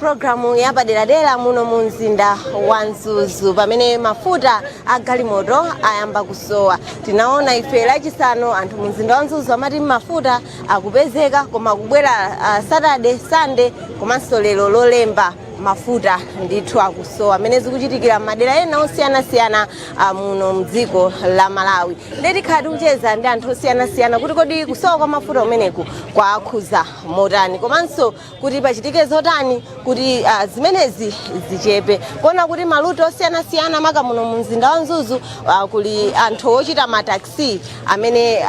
Programu yapaderadera muno mu mzinda wa Mzuzu, pamene mafuta a galimoto ayamba kusowa. Tinaona ife Lachisanu anthu mu mzinda wa Mzuzu amati mafuta akupezeka, koma kubwera Saturday, Sunday komanso lero Lolemba, mafuta ndithu akusowa, amene zikuchitikira madera ena osiyanasiyana muno mdziko la Malawi. Ndiye tikhala tikucheza ndi anthu osiyanasiyana kuti kodi kusowa kwa mafuta umeneku kwakhuza motani, komanso kuti pachitike zotani kuti zimenezi zichepe, kuona kuti ma route osiyanasiyana, maka muno mu mzinda wa Mzuzu, kuli anthu ochita mataxi amene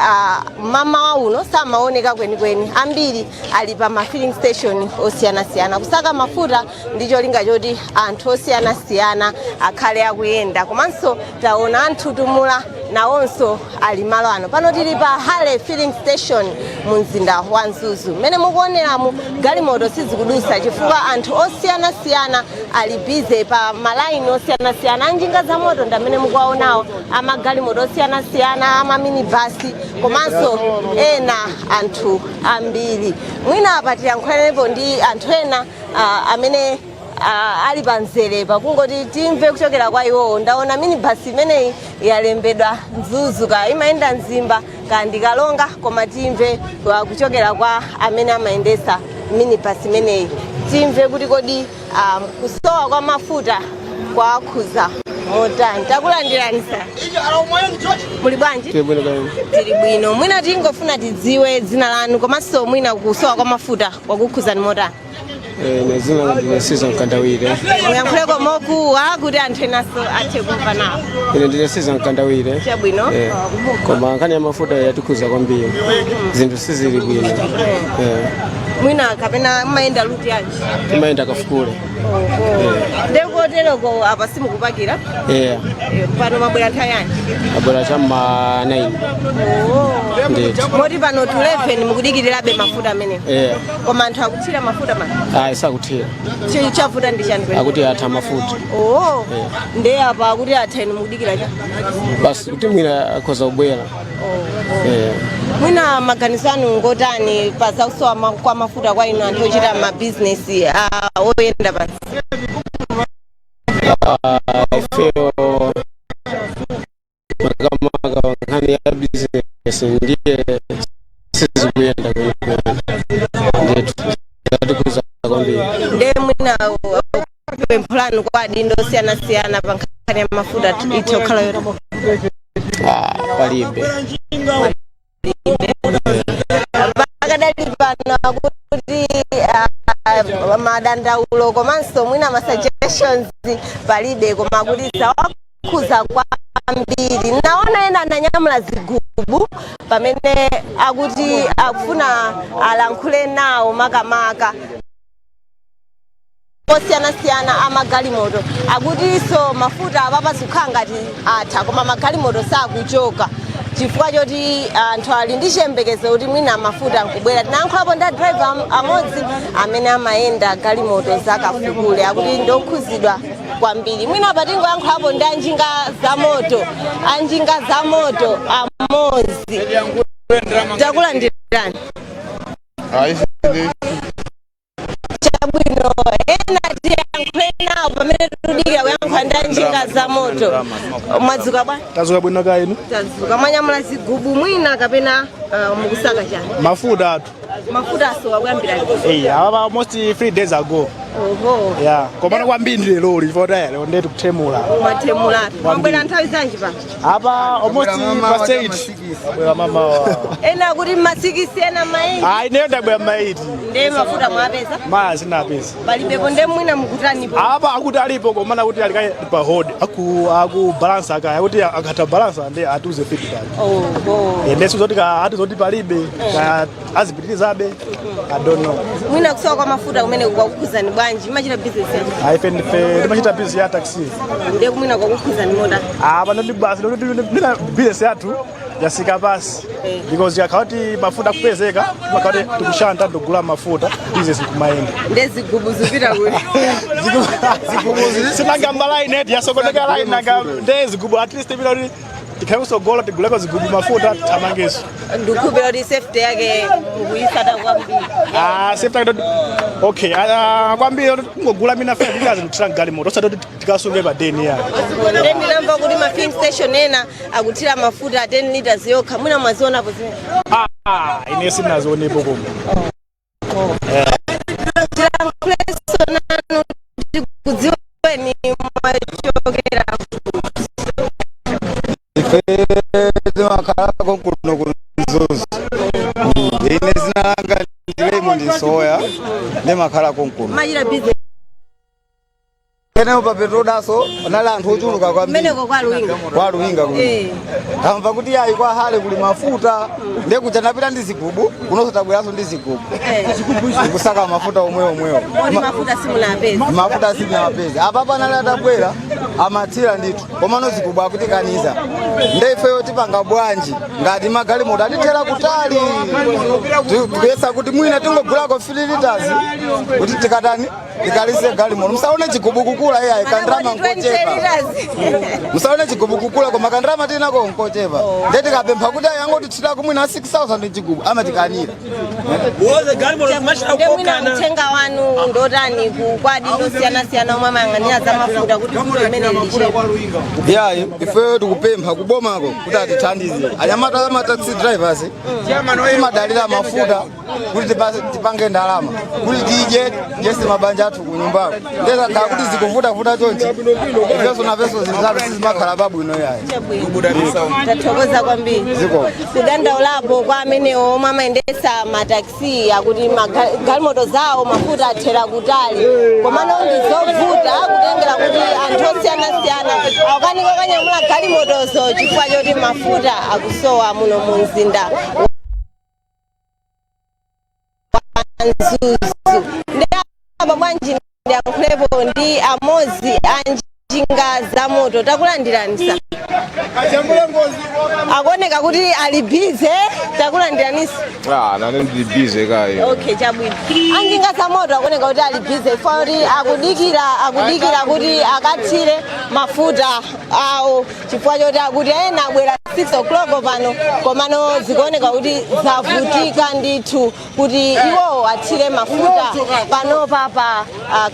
mamawa uno samaoneka kwenikweni. Ambiri ali pa ma filling station osiyanasiyana kusaka mafuta ndi cholinga choti anthu osiyanasiyana akhale akuyenda. Komanso taona anthu tumula nawonso ali malo ano. Pano tili pa Hale Filling Station mu mzinda wa Mzuzu. Mmene mukuoneramu, galimoto sizikudusa chifukwa anthu osiyanasiyana ali busy pa malaini osiyanasiyana. Anjinga za moto ndi amene mukuwaonawo, amagalimoto osiyanasiyana, amaminibasi komanso ena anthu ambiri. Mwina apa tiyankhulenepo ndi anthu ena amene ali pamzere pakungoti timve kuchokera kwa iwowo. Ndaona minibus imeneyi yalembedwa Mzuzu, ka imayenda Mzimba kandi Kalonga, koma timve kuchokera kwa amene amayendesa minibus imeneyi, timve kuti kodi kusowa kwa mafuta kwakhuza motani. Takulandirani sir, muli bwanji? Tili bwino kaya. Tili bwino. Mwina tingofuna tidziwe dzina lanu komanso mwina kusowa kwa mafuta kwakukhuzani motani? Ine dzina langa ndine Siza Mkandawire. Muyankhuleko mokuwa kuti anthu enaso athe kumva nawo. Ine ndine Siza Mkandawire. Chabwino. Koma nkhani ya mafuta yatikhuza kwambiri, zinthu sizili bwino. Mwina kapena mmayenda route yanji? Timayenda Kafukule. Ndekuteroko apa simukupakira? Eh. Pano mabwera nthawi yanji? Abwera chamma 9 ndithu. Moti pano 11 mukudikirirabe mafuta amenewo? Eh. Koma anthu akuthira mafuta ma? Ayi, sakuthira. Chavuta ndi chani kweni? Akuti atha mafuta. Oh, nde apa akuti atha, inu mukudikira cha Basi, kuti mwina akhoza kubwera. Mwina maganizo anu ngotani pa zakusowa kwa mafuta kwa inu anthu ochita mabizinesi oyenda pansi? Ifeyo makamaka nkhani ya bizinesi ndiye sizikuyenda kwenikweni ndithu, zatikhuza kwambiri. Nde mwina pempho lanu kwa adindo osiyanasiyana pa nkhani ya mafuta ithe kukhala yoti? Ah, palibe. Pakadali pano akuti madandaulo komanso mwina ma suggestions palibe, koma akuti zawakhuza kwambiri. Naona ena ananyamula zigubu pamene akuti akufuna alankhule nawo, makamaka osiyanasiyana amagalimoto. Akutinso mafuta apapa zikukhala ngati atha, koma magalimoto sakuchoka chifukwa choti anthu ali ndi chiyembekezo kuti mwina mafuta nkubwera. Tinayankhulapo ndi driver amodzi amene amayenda galimoto zakafukule, akuti ndokhuzidwa kwambiri. Mwina patingoyankhulapo ndi anjinga za moto, anjinga za moto amodzi. Takulandirani. Chabwino, ena tiyankhule nawo pamene tikudikira kuyankhula ndi anjinga za moto. Mwadzuka bwanji? Tazuka bwino, ka inu? Tadzuka. Mwanyamula zigubu, mwina kapena mukusaka chani? Mafuta athu. Mafuta asowa kuyambira liti? Eh, apa almost 3 days ago. Oho. Yeah, komano kwambiri ndi lero, chifukwa lero ndiye tikuthemula. Mwathemulatu. Mwabwera nthawi zanji pa? Apa almost past 8. Bwera mama wa. Ena akuti ma 6, ena ma 8. Ah, ineyo ndabwera ma 8. Ndiye mafuta mwapeza? Maya, sinapeza. Palibepo. Ndiye mwina mukutanipo? Apa akuti alipo, komana kuti alikaye pa hold, aku balance akaya, akuti akatha balance ndi atuze feedback. Oho. Eh, ndiye zoti ka ati zoti palibe ka azipitirizabe, I don't know. Mwina kusowa kwa mafuta kumene kwakukhuzani bwanji? Machita business yanji? Ah, ife ndife timachita business ya taxi. Ndiye kumwina kwakukhuzani moda? Apa ndoti basi ndina business yathu yasika pasi because yakhala mafuta kupezeka, makhala tikushanta, ndikugula mafuta, business kumayenda. Ndiye zigubu zipita kuti? Sinanga malaini eti yasokoneka line, nanga nde zigubu at least bila kuti Tikhale kusogola, tiguleko zigubu mafuta, tithamangeso. Ndikukhulupirira kuti safety yake mukuyisata kwambiri. Ah, safety yake, okay, ah, kwambiri. Kungogula mina 5 liters ndikuthira mgalimoto, osati kuti tikasunge pa deni ya. Nde ndinamva kuti ma filling station ena akuthira mafuta 10 liters yokha. Mwina mwazionapo zimene? Ah, ine sindinazionepo koma. Tilankhulenso nanu, tikudziweni, mwachokera? Ife timakhalako kuno ku Mzuzu. Ine zina langa ndi Raymond Soya, ndimakhala konkuno. Machita business? Kenepo pa Petrodaso panali anthu ochuluka kwambiri. Kumeneko kwa Luwinga? Kwa Luwinga kuno. Tamva kuti ayi, kwa Hale kuli mafuta, ndiye kuja napita ndi zigubu, kunonso tabweranso ndi zigubu, tikusaka mafuta omwe omwewo. Oti mafuta simunapeza? Mafuta sitinawapeza. Apa panali atabwera amathira ndithu, komano zigubu akutikaniza. Nde ifeyo tipanga bwanji ngati magalimoto atithera kutali? Tikuyesa kuti mwina tingogulako 3 liters kuti tikatani, tikalise galimoto. Musaone chigubu kukula iyayi, kandrama 20 nkochepa. liters. Musaone chigubu kukula, koma kandrama tinako nkochepa. Nde tikapempha kuti ayangotithirako mwina 6000 chigubu, amatikanira. Nde mwina uthenga wanu ndotani kwa adindo osiyanasiyana omwe amayang'anira za mafuta kuti vuto limene lichepe? Yayi, ifeyo tikupempha kubomako kuti atithandize. Anyamata ama taxi drivers timadalira mafuta kuti tipange ndalama kuti tidye, dyese mabanja athu kunyumbako. Ndezakhala kuti zikuvutavuta chonchi, ifenso nafenso zinthu zathu sizimakhala pabwino yayi. Tathokoza kwambiri. Ziko. Kudandaulapo kwa amenewo omwe amayendesa mataxi akuti galimoto zawo mafuta athera kutali, komano ndi zovuta kutengera kuti anthu osiyanasiyana akukanika kanyamula galimotozo chifukwa choti mafuta akusowa muno mu mzinda wa Mzuzu. Ndi apa bwanji ndiyankhulepo ndi amodzi a njinga za moto. Takulandirani sa. Akuoneka kuti ali busy. Takulandiranisa. Ah, nane ndili busy kaye. Okay, chabwino. Anjinga za moto akuoneka kuti ali busy kuti akudikira kuti akathire mafuta awo, chifukwa choti akuti ena abwera 6 o'clock pano, komano zikuoneka kuti zavutika ndithu kuti iwowo athire mafuta panopa pa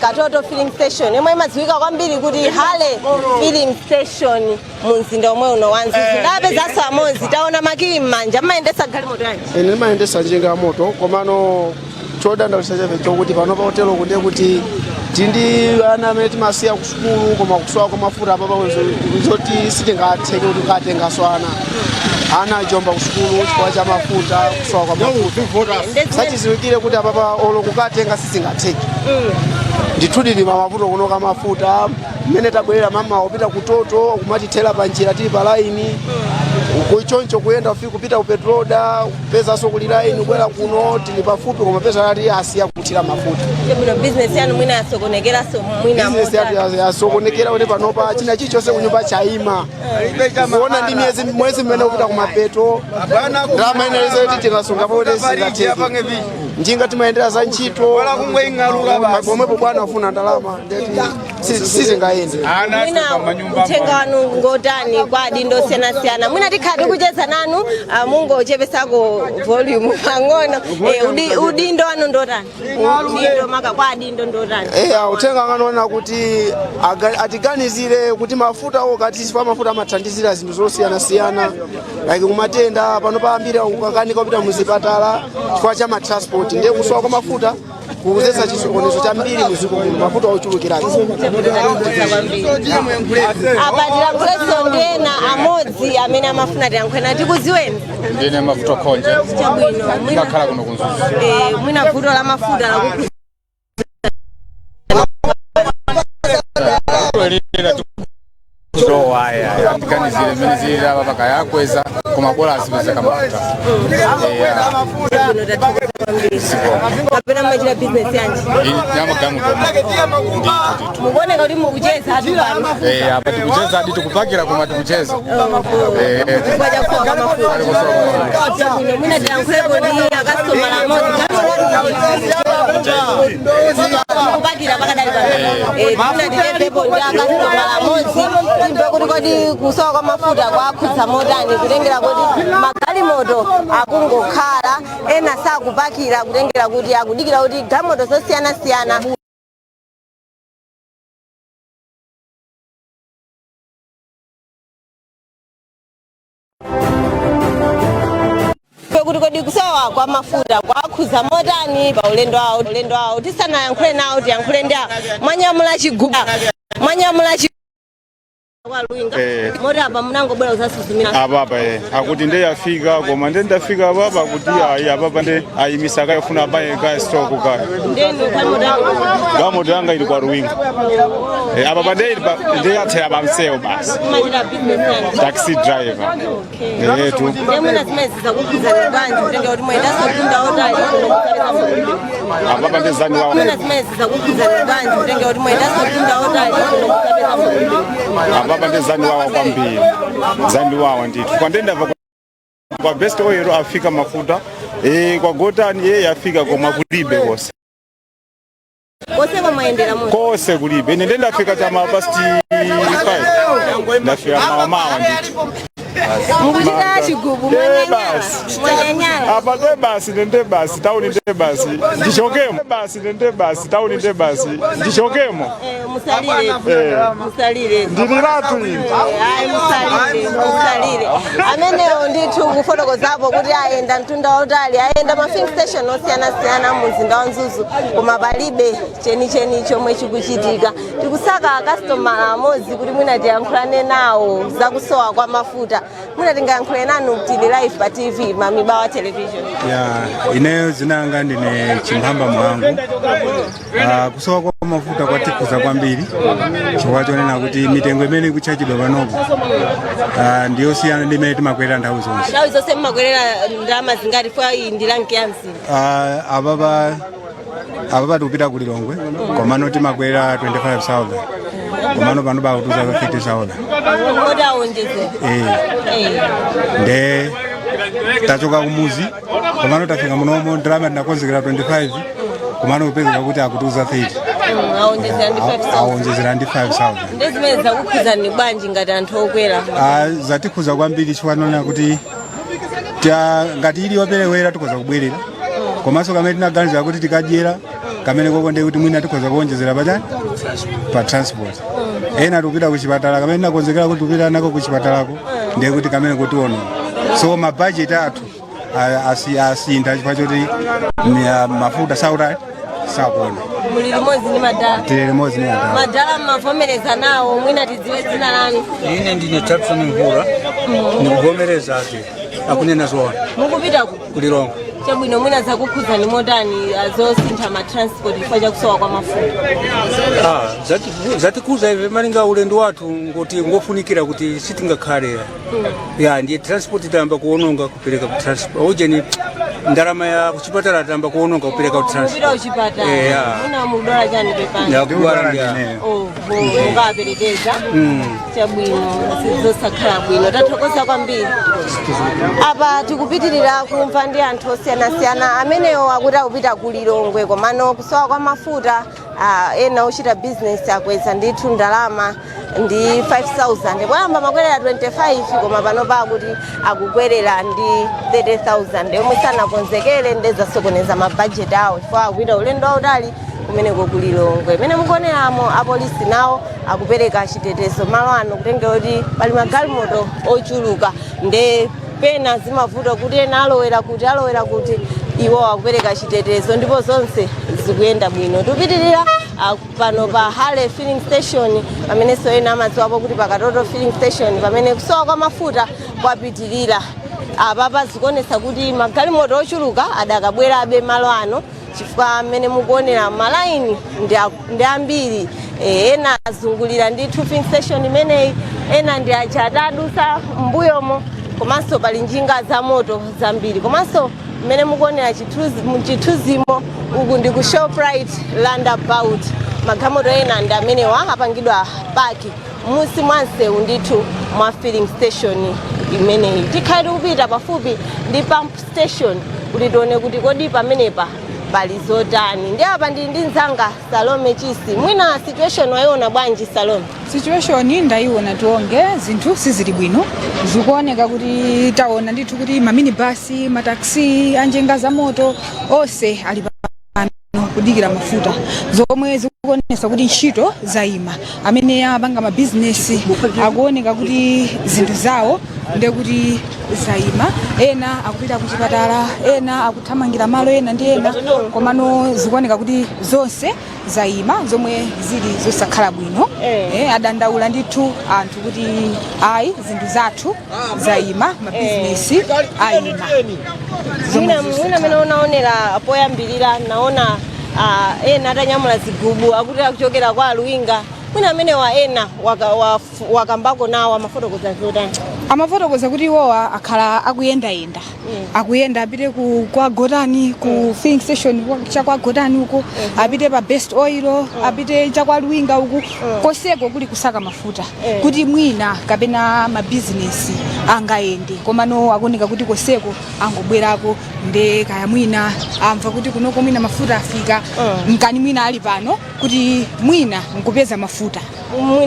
Katoto Filling Station yomwe imadziwika kwambiri kuti Hale Filling Station mu mzinda omwe uno wa Mzuzu. Ndapezanso amodzi, taona makiyi m'manja. Mmayendesa galimoto yanji? Ine ndimayendesa njinga ya moto, komano chodandaulitsa chake chokuti pano pa hoteloko ndiye kuti tindi ana amene timasiya ku sukulu, koma kusowa kwa mafuta apapa zoti sitingatheke kuti kukatengaso ana. Ana ajomba ku sukulu chifukwa cha mafuta, kusowa kwa mafuta. Sachiziwikire kuti apapa olo kukatenga sizingatheke. Ndithu tili pamavuto kuno ka mafuta. Mmene tabwerera mama kupita kutoto, kumatithera pa njira tili pa laini kuchoncho, kuyenda ufika kupita ku Petroda, kupezanso kuli laini. Kubwera kuno tili pafupi, koma peza ati asiya kuthira mafuta. Chabwino, business yanu mwina yasokonekeranso mwina? Business yathu yasokonekera kuti panopa china chilichonse kunyumba chayima. Kuona ndi miyezi, mwezi mmene kupita kumapeto, ndalama inalizo kuti tikasunga poti singatheke. Njinga timayendera za ntchito pomwepo, bwana afuna ndalama, ndeti sizingayende. Mwina uthenga wanu ngotani kwa adindo osiyanasiyana? Mwina tikhala tikucheza nanu, mungochepesako volume pang'ono. Udindo wanu ndotani? Udindo maka kwa adindo ndotani? Eya, uthenga anganoona kuti atiganizire kuti mafuta okati chifukwa mafuta amathandizira zinthu zosiyanasiyana, like kumatenda. Pano paambiri ukakanika kupita muzipatala chifukwa cha matransport. Ndiye kusowa kwa mafuta kukuzetsa chisokonezo chambiri muziko muno, mafuta ochulukiracho. Apa tilankhulenso ndi ena amodzi amene amafuna tiyankhulena. Tikudziweni? Ndine Mafuta Khonje. Chabwino, mwina Ndakhala kuno ku Mzuzu. Mwina vuto la mafuta lakuku Lera kusowa, andiganizire mmene zilili apa pakayakweza, koma bola azipezeka mafuta. Chabwino, tathokoza kwambiri. Kapena mmachita business yanji? Yamagalimoto ndithu. Mukuoneka kuti mukucheza atu pano. Eh, apa tikucheza adi, tikupakira koma tikucheza. Chifukwa cha kusowa kwa mafuta. Chabwino, mwina tilankhulepo ndi akastomala amodzi. Kupakira pakadali pano. Tifuna tichezepo ndi akasitomala amodzi, timve kuti kodi kusowa kwa mafuta kwakhudza motani, kutengera kuti magalimoto akungokhala, ena sakupakira kutengera kuti akudikira kuti galimoto zosiyanasiyana. Kuti kodi kusowa kwa mafuta kwakhudza motani pa ulendo wawo? Tisanayankhule nawo, tiyankhule ndi awo. Mwanyamula chigubu, mwanyamula chi kwa Luwinga. Moti apa munangobwera kuzasuzumira? Apapa akuti nde yafika, koma nde ndafika apapa akuti ayi, apapa nde ayimisa kaya funa abaye kaya stock kaya. Ndenu galimoto yangu? Galimoto yanga ili kwa Ruwinga. Apapa nde ili nde yathera pamsewu basi. Mumachita business yani? Taxi driver. Etu. Ndemuna zimene zizakukhudzani bwanji, kutengera kuti mwayendanso mtunda wotali kuno kusapeza mafuta? Apapa nde zaniwawa. Mwina zimene zizakukhudzani bwanji, kutengera kuti mwayendanso mtunda wotali kuno kusapeza mafuta? Apapa nde zaniwawa kwambiri, zandiwawa ndithu. Kwa ndendamva kwa Best Oil afika mafuta, kwa Gotani yafika, koma kulibe kose. Koseko mwayendera mu? Kose kulibe. Ine ndendafika chama past 5, ndafika mawa ndithu. Mukuchita chigubu? Mwanyanyala? Basi. Mwanyanyala? Apa nde basi, nde basi tauni, nde basi ndichokemo basi, nde basi tauni, nde basi ndichokemo. Musalire. Musalire. Ndiliratu ine. Ayi, musalire, musalire. Amenewo ndithu kufotokozapo kuti ayenda mtunda wautali, ayenda ma filling station osiyanasiyana mu mzinda wa Mzuzu, koma palibe chenicheni chomwe chikuchitika. Tikusaka akasitomala amodzi kuti mwina tiyankhulane nawo zakusowa kwa mafuta. Mwina tingayankhule nanu? Tili live pa TV Mamibawa Television. Ya, ineyo dzina langa ndine Chimphamba Mwangu. Kusowa kwa mafuta kwatikhuza kwambiri, chifukwa chonena kuti mitengo imene ikuchajidwa panopo ndiyosiyana ndi imene timakwera nthawi zonse. Nthawi zonse mmakwerera ndalama zingati? Fwa iyi ndi rank ya mzinda. Apapa tikupita ku Lilongwe, komano timakwera 25,000, komano pano bakutuza 50,000. Kodi awonjezera? Eh. Nde tachoka kumuzi, komano tafika munomo, ndalama tinakonzekera 25, komano kupezeka kuti akutuza 30. Awonjezera ndi 5000. Awonjezera ndi 5000. Ndi zimene zakukhudzani bwanji ngati anthu okwera? Zatikhuza kwambiri, chifukwa nona kuti ngati ili yoperewera tikhoza kubwerera, komanso kamene tinaganizira kuti tikadyera kamene koko, ndiye kuti mwina tikhoza kuwonjezera pachani, pa transport. Ena tikupita kuchipatala, kamene tinakonzekera kuti tikupita nako kuchipatalako, ndiye kuti kamene kutiona. So mabajeti athu asintha chifukwa choti mafuta sautali sakuona. Muli limodzi ndi madala? Tili limodzi ndi madala. Madala, mmavomereza nawo? Mwina tidziwe dzina lanu. Ine ndine Jackson Mvula. Ndikuvomereza ati akunena zoona. Mukupita ku? Kulilongwe. Chabwino, mwina zakukhudzani motani zosintha ma transport chifukwa chakusowa kwa mafuta? Ah, zatikhuza ive, malinga ulendo wathu ngoti ngofunikira kuti sitingakhale ya, ndiye transport tayamba kuononga kupereka ku transport ujeni, ndalama ya kuchipatala tayamba kuononga kupereka ku Kupita transport. kuchipatala? Ya. Mwina mukudwala chani, pepani? Yakudwala ndi Oh, mungawaperekeza. Chabwino, zosakhala bwino. Tathokoza kwambiri. Apa tikupitirira kumva ndi anthu osiyanasiyana amenewo akuti akupita ku Lilongwe, komano kusowa kwa mafuta, ena ochita business akweza ndithu ndalama ndi 5000. Poyamba makwerera 25, koma pano pakuti akukwerera ndi 30,000, yomwe sanakonzekere, ndezasokoneza mabajeti awo chifukwa akupita ulendo wautali kumeneko ku Lilongwe. Imene mukuoneramo, apolisi nawo akupereka chitetezo malo ano, kutengera kuti pali magalimoto ochuluka, nde pena zimavuta kuti ena alowera kuti, alowera kuti. Iwo akupereka chitetezo ndipo zonse zikuyenda bwino. Tikupitirira pano pa Hale Filling Station, pamenenso ena amadziwapo kuti pa Katoto Filling Station, pamene kusowa kwa mafuta kwapitirira. Apapa zikuonetsa kuti magalimoto ochuluka adakabwerabe malo ano, chifukwa mmene mukuonera malaini ndi ambiri. Ena azungulira ndithu filling station imeneyi, ena ndi aja atadusa mbuyomo, komanso pali njinga za moto zambiri. Komanso mmene mukuonera muchithunzimo, uku ndi ku Shoprite roundabout. Magalimoto ena ndi amenewa apangidwa park musi mwa msewu ndithu mwa filling station imeneyi. Tikhale tikupita pafupi ndi pump station kuti tione kuti kodi pamenepa Pali zotani? Ndi apa ndili ndi mzanga Salome Chisi. Mwina situation wayiona bwanji, Salome? Situation ndayiona, tionge zinthu sizili bwino. Zikuoneka kuti taona ndithu kuti maminibasi, mataxi, anjinga za moto onse ali pano kudikira mafuta, zomwe zikuonesa kuti ntchito zayima. Amene amapanga mabizinesi akuoneka kuti zinthu zawo ndekuti zayima. Ena akupita kuchipatala, ena akuthamangira malo ena ndi ena, komano zikuoneka kuti zonse zayima, zomwe zili zosakhala bwino. Adandaula ndithu anthu kuti ayi, zinthu zathu zayima, mabizinesi ayima. Mwina amene unaonera poyambirira, naona ena atanyamula zigubu akuti akuchokera kwa Aluwinga. Mwina amene wa ena wakambako nawo, amafotokoza zotani? Amafotokoza kuti iwowa akhala akuyendayenda, akuyenda apite kwa Gotani, ku filling station cha kwa Gotani uko, apite pa Best Oil, apite cha kwa Luwinga uku, koseko kuli kusaka mafuta kuti mwina kapena mabizinesi angayende. Komano akuoneka kuti koseko angobwerako, nde kaya mwina amva kuti kunoko mwina mafuta afika, mkani mwina ali pano kuti mwina nkupeza mafuta.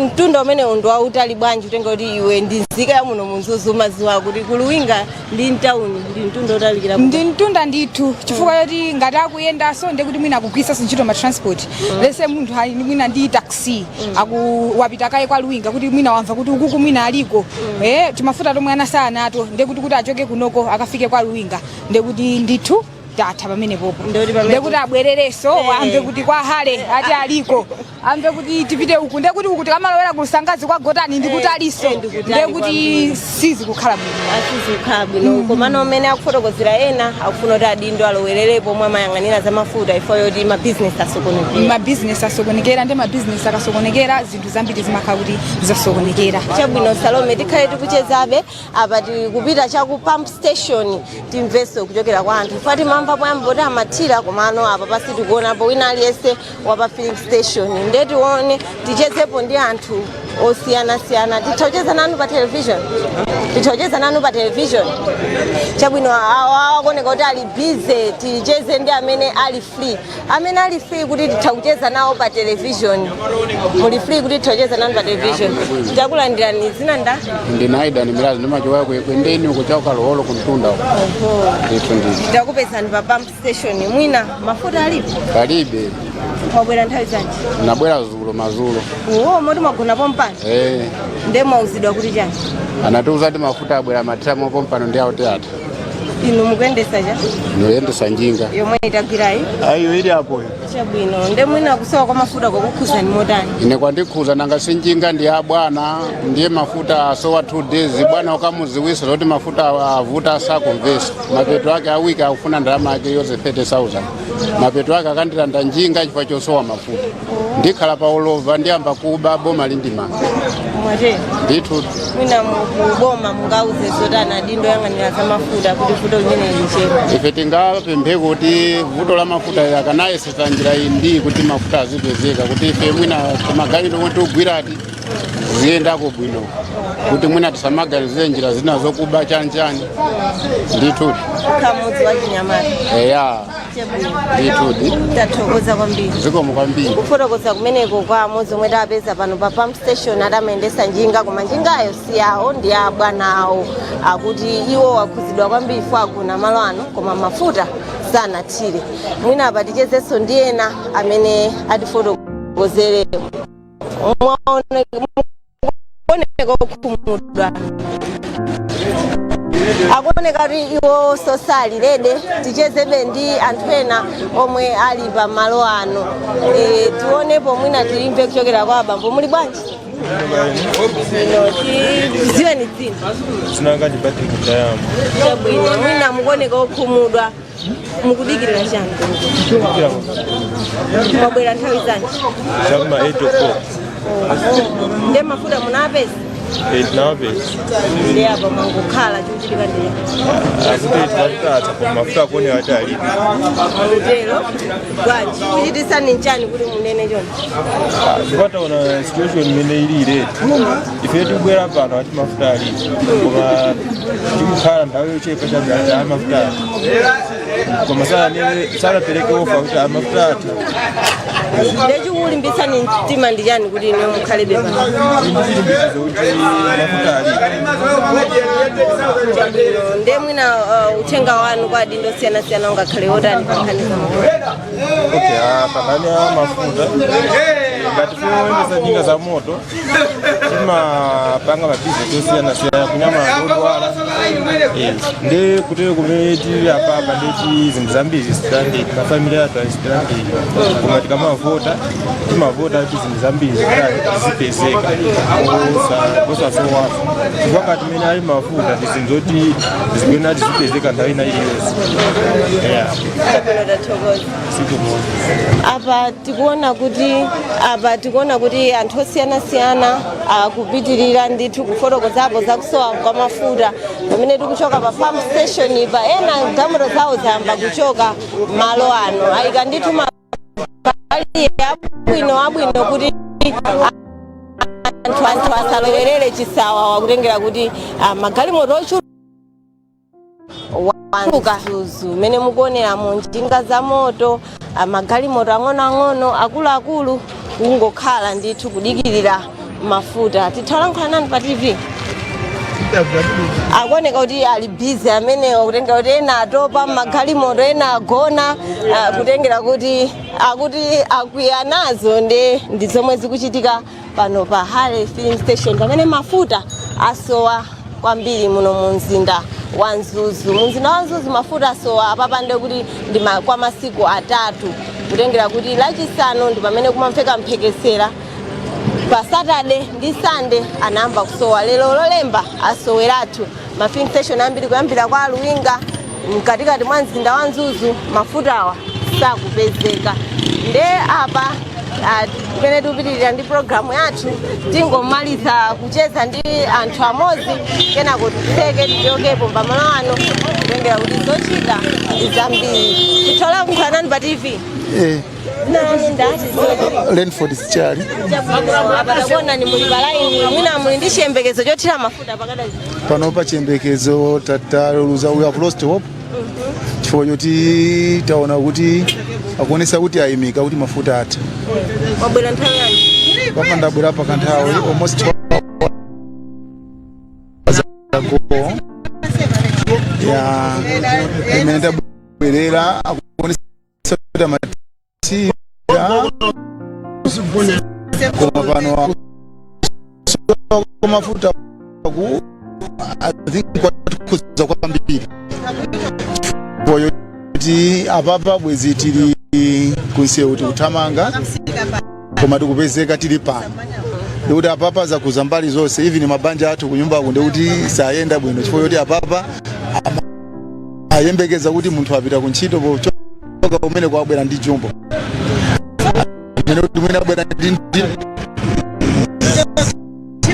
Mtunda umene ndi wautali bwanji, utenga kuti iwe ndi nzika ya muno muMzuzu, umadziwa kuti kuluwinga ndi mtawuni ndi mtunda otalikira? Ndi mtunda ndithu, chifukwa choti ngati akuyendanso ndiye kuti mwina akugwiritsanso ntchito ma transport. Lese munthu ali mwina ndi taxi, aku wapita kaye kwa Luwinga kuti mwina wamva kuti ukuku mwina aliko timafuta tomwe anasaya nato, ndiye kuti achoke kunoko akafike kwa Luwinga, ndiye kuti ndithu tatha pamenepopo. Ndoti pamene- Ndiye kuti abwererenso, amve kuti kwa Hale ati aliko, amve kuti tipite uku, ndiye kuti uku tikamalowera ku Lusangazi kwa Gotani ndikuti aliso. Ndikutali Ndiye kuti kwambiri. sizikukhala bwino. Asizikukhala bwino, komano amene akufotokozera, ena akufuna kuti adindo alowererepo omwe amayang'anira za mafuta ifo yoti mabizinesi asokonekera. Mabizinesi asokonekera, ndi mabizinesi akasokonekera zinthu zambiri zimakhala kuti zasokonekera. Chabwino Salome, tikhale tikuchezabe. Apa tikupita chaku pump station, timvenso kuchokera kwa anthu. Ife timamva poyamba kuti amathira, komano apa pasi tikuonapo wina aliyense wapa filling station. Nde tione, tichezepo ndi anthu osiyanasiyana. Titha kucheza nanu pa television? Titha kucheza nanu pa television? Chabwino, awa akuoneka kuti ali busy. Ticheze ndi amene ali free, amene ali free kuti titha kucheza nawo pa television. Muli free kuti titha kucheza nanu pa television? Takulandirani. Zina nda? Ndine Aidan Milazi, ndimachoka kwendeni uko chaukaloholo kuntunda uko. Ndithu ndithu. Takupezani pa pump station. Mwina mafuta alipo? Palibe. Mwabwera nthawi zanji? Nabwera zulo mazulo. Uwo moti mwagona pompano? Eh. Nde mwauzidwa kuti chani? Anatiuza kuti mafuta abwera, mathiramo pompano ndi awo teatha. Inu mukuyendesa cha? Noyendesa njinga. Yomwe itagwirayi? Ayo ili apoyo. Chabwino. Nde mwina kusowa kwa mafuta kwakukhuzani motani? Ine kwandikhuza, nanga si njinga ndi ya bwana, ndiye mafuta asowa 2 days, bwana ukamuziwisa zoti mafuta avuta asakumvesa. Mapeto ake awiki akufuna ndalama yake yonse 30,000. Mapeto ake akandilanda njinga chifukwa chosowa mafuta. Ndikhala pa ulova, ndiyamba kuba, boma lindimanga. Mwate? Ndithu. Mwina mukuboma mungauze zotani adindo yang'anira za mafuta kuti vuto limene lichepe? Ife tingapemphe kuti vuto la mafuta akanayesesa njira iyi ndi kuti mafuta azipezeka, kuti ife mwina timagalimoto omwe tikugwirati ziyendako bwino, kuti mwina tisamaganizire njira zina zokuba chanchani, ndithudi. Kamudzi wa chinyamata? Eya. Chabwino. Ndithudi. Tathokoza kwambiri. Zikomo kwambiri. Kufotokoza kumeneko kwa amodzi omwe tapeza pano pa pump station, atamayendesa njinga, koma njingayo si yawo, ndi ya bwana awo. Akuti iwo wakhuzidwa kwambiri fo agona malo ano koma mafuta sanathire. Mwina apa tichezenso ndi ena amene atifotokozere. Muoneka okhumudwa, akuoneka kuti iwo sosali ready. Tichezebe ndi anthu ena omwe ali pa malo ano. Tionepo mwina tilimve kuchokera kwa abambo. Muli bwanji? Ino tiziweni dzina. Dzina langa ndi Patrick Dayamo. Chabwino. Mwina mukuoneka okhumudwa, mukudikirira chani? Mwabwera nthawi zanji? Chakuma 8 o'clock. Nde mafuta munapeza? Tinawapeza. Ndi apa mwangokhala, chikuchitika ndiye? Akuti mafuta atha, koma mafuta akuoneka kuti alipo. Mutero bwanji? Kuchitisani nchani kuti munene choncho? Tikataona situation imene ili iretu, ife tikubwera pano ati mafuta alipo, koma tikukhala nthawi yochepa chabe ati amafuta atha, koma sanapereke offer kuti amafuta atha. Ndechikulimbitsani mtima ndi chani kuti ine mukhalebe pano? Chilimbikitso kuti mafuta alipo. Nde mwina uthenga wanu kwa adindo osiyanasiyana ungakhale wotani pa nkhani za mafuta? Okay, pankhani ya mafuta, ngati poyendesa njinga za moto timapanga mabizinesi osiyanasiyana, kunyamula anthu odwala. Ndi kutero kumene tili apapa, ndeti zinthu zambiri stranded, mafamily athu ali stranded, koma tikamavota timavota kuti zinthu zambiri zipezeka osasowaso, chifukwa ngati mene ali mafuta ndi zinthu zoti zikuyenera kuti zipezeka nthawi ina iliyonse, yeah. Chabwino, tathokoza. Sikumoza. Apa tikuona kuti anthu osiyanasiyana akupitirira ndithu kufotokozapo zakusowa kwa mafuta pamene tikuchoka pa pump station pa. Ena galimoto zawo zayamba kuchoka malo ano, ayika ndithu mabali abwino abwino kuti anthu asalowerere chisawawa, kutengera kuti magalimoto ochuluka Mzuzu mmene mukuonera mu njinga za moto, magalimoto ang'onoang'ono, akuluakulu, kungokhala ndithu kudikirira mafuta. Tithalankhula nani pa TV? Akuoneka kuti ali busy amenewo, kutengera kuti ena atopa magalimoto, ena agona, kutengera kuti akuti akwiya nazo. Ndi zomwe zikuchitika pano pa Hale Filling Station pamene mafuta asowa kwambiri muno mu mzinda wa Mzuzu. Mu mzinda wa Mzuzu mafuta asowa apapande kuti ndi kwa masiku 3, kutengera kuti Lachisanu ndi pamene kumamveka mphekesera, pa Saturday ndi Sunday anayamba kusowa, lero Lolemba asoweratu. Ma filling station ambiri kuyambira kwa Luwinga mkatikati mwa mzinda wa Mzuzu mafutawa sakupezeka. Nde apa pamene tikupitirira ndi programu yathu, tingomaliza kucheza ndi anthu amodzi, kenako titseke tichokepo pamalo ano, kutengera kuti zochita ndi zambiri. Tithola kunkhala nani pa TV? Dzina lanu ndati? Lenford Sichali. Apa takuona ni muli palaini, mwina muli ndi chiyembekezo chothira mafuta pakadali? Panopa chiyembekezo taluza, we have lost hope, chifukwa choti taona kuti akuonesa kuti ayimika kuti mafuta atha. Wabwera nthawi yanji? Papa ndabwera pa kanthawi, almost 2 hours ago ya imene ndabwerera, akuonesa kuti amathira, koma pano mafuta ku I think kwatikhuza kwambiri, chifukwa choti apapa bwezi tili kunsewu tikuthamanga, koma tikupezeka tili pano. Ndikuti apapa zakuza mbali zonse, even mabanja athu kunyumbaku ndikuti sayenda bwino, chifukwa choti apapa ayembekeza kuti munthu apita kuntchito, pochoka kumene kwabwera ndi jumbo amene kuti mwina abwera ndi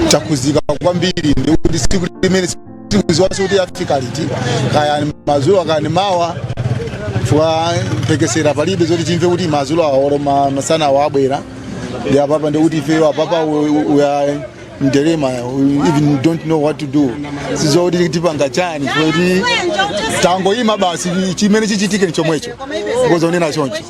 chakhuzika kwambiri. Ndikuti siku limene sikuziwanso kuti afika liti, kaya ni madzulo kaya ni mawa, chifukwa mphekesera palibe zoti timve kuti madzulo awo olo masana awo abwera. Ndi apapa ndikuti ifeyo apapa we are in dilemma, we even don't know what to do. Sizoti tipanga chani, chifukwa kuti tangoyima basi, chimene chichitike ni chomwecho, ngozonena choncho,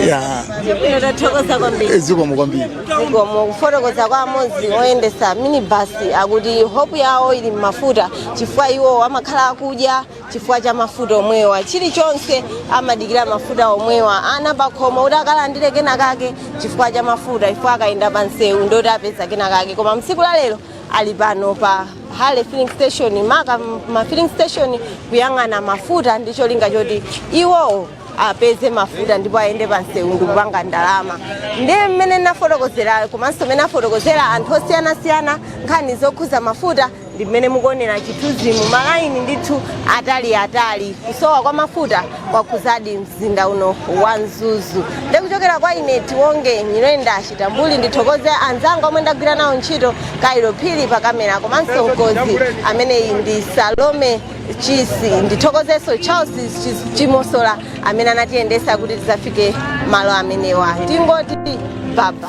yeah. Chabwino, tathokoza kwambiri. Zikomo kwambiri. Zikomo. Kufotokoza kwa amodzi oyendesa minibus, akuti hope yawo ili mmafuta, chifukwa iwo amakhala akudya chifukwa cha mafuta omwewa, chilichonse amadikira mafuta omwewa, ana pakhomo kuti akalandire kena kake chifukwa cha mafuta, chifukwa akayenda pa msewu ndoti apeza kena kake. Koma mtsiku la lero ali pano pa Hale Filling Station, maka ma filling station, kuyang'ana mafuta ndi cholinga choti iwowo apeze mafuta ndipo ayende pa msewu ndikupanga ndalama. Ndiye mmene nafotokozera komanso mmene afotokozera anthu osiyanasiyana nkhani zokhuza mafuta. Ndi Ndi mmene mukuonera chithunzimu, malaini ndithu ataliatali. Kusowa kwa mafuta kwakhuzadi mzinda uno wa Mzuzu. Ndikuchokera kwa ine Tiwonge Nyirenda Chitambuli, ndithokoze anzanga omwe ndagwira nawo ntchito, Kairo Phiri pa kamera komanso mkozi ameneyi ndi Salome Chisi. Ndithokozenso Charles Chimosola amene anatiyendesa kuti tidzafike malo amenewa. Tingoti baba.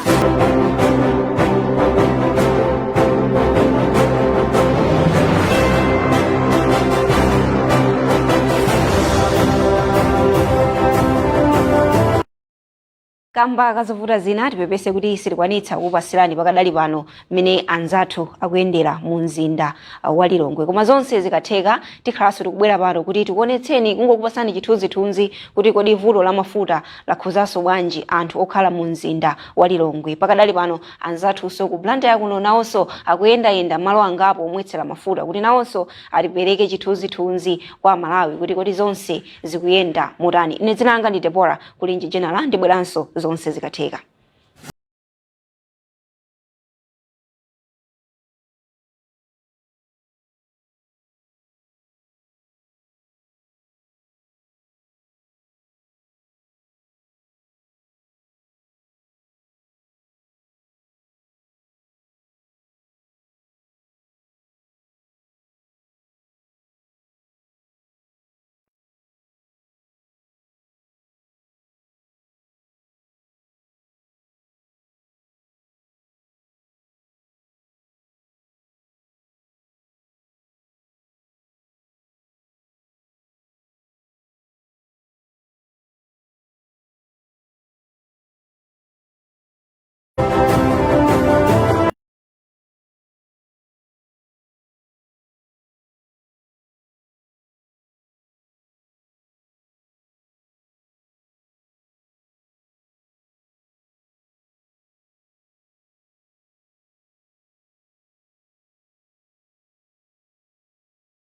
Kamba kazovuta zina, tipepese kuti sitikwanitsa kukupasirani pakadali pano mmene anzathu akuyendera mu mzinda wa Lilongwe, koma zonse zikatheka tikhalanso tikubwera pano kuti tikuonetseni, kungokupasani chithunzithunzi kuti kodi vuto la mafuta lakhuzanso bwanji anthu okhala mu mzinda wa Lilongwe. Pakadali pano anzathunso ku Blantyre kuno nawonso akuyendayenda malo angapo omwetsera mafuta kuti nawonso atipereke chithunzithunzi kwa Malawi kuti kodi zonse zikuyenda motani. Ine dzina langa ndi Deborah Kulinji General, ndibweranso zonse zikatheka.